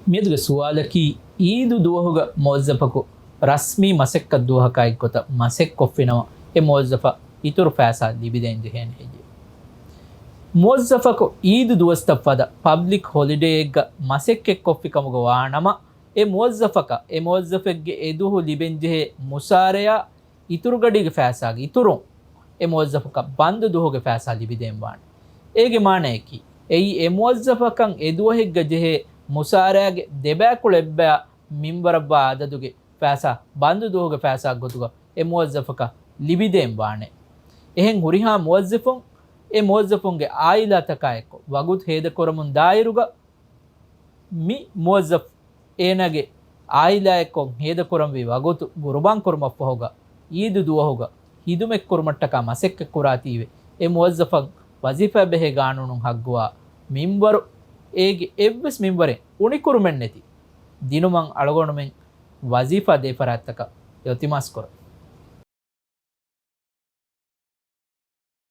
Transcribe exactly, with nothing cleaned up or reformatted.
މިއަދުގެ ސުވާލަކީ، އީދު ދުވަހުގަ މުވައްޒަފަކު ރަސްމީ މަސައްކަތް ދުވަހަކާއެއްގޮތަށް މަސައްކޮށްފިނަމަ، އެ މުވައްޒަފަށް އިތުރު ފައިސާ ލިބިދޭން ޖެހޭނެ ހެއްޔެވެ؟ މުވައްޒަފަކު އީދު ދުވަސްތައް ފަދަ ޕަބްލިކް ހޮލިޑޭއެއްގަ މަސައްކަތްކޮށްފި ކަމުގަ ވާނަމަ، އެ މުވައްޒަފަކަށް އެ މުވައްޒަފެއްގެ އެ ދުވަހު ލިބެންޖެހޭ މުސާރަޔާ އިތުރުގަޑީގެ ފައިސާގެ އިތުރުން އެ މުވައްޒަފަކަށް ބަންދު ދުވަހުގެ ފައިސާ ލިބިދޭން ވާނެ. އޭގެ މާނަޔަކީ، އެއީ އެ މުވައްޒަފަކަށް އެ ދުވަހެއްގަ ޖެހޭ މުސާރަޔާގެ ދެބައިކުޅަ އެއްބަޔާ މިންވަރަށްވާ އަދަދުގެ ފައިސާ ބަންދު ދުވަހުގެ ފައިސާ ގޮތުގަ އެ މުވައްޒަފަކަށް ލިބިދޭން ވާނެ. އެހެން ހުރިހާ މުވައްޒަފުން އެ މުވައްޒަފުންގެ އާއިލާތަކާއެއްކޮށް ވަގުތު ހޭދަކުރަމުން ދާއިރުގަ، މި މުވައްޒަފް އޭނާގެ އާއިލާއެއްކޮށް ހޭދަކުރަންވީ ވަގުތު ގުރުބާންކުރުމަށްފަހުގަ، އީދު ދުވަހުގަ ހިދުމަތްކުރުމަށްޓަކާ މަސައްކަތްކުރާތީވެ، އެ މުވައްޒަފަށް ވަޒީފާ ބެހޭ ގާނޫނުން ހައްގުވާ މިންވަރު އޭގެ އެއްވެސް މިންވަރެއް އުނިކުރުމެއްނެތި ދިނުމަށް އަޅުގަނޑުމެން ވަޒީފާ ދޭ ފަރާތްތަކަށް އިލްތިމާސްކުރަން.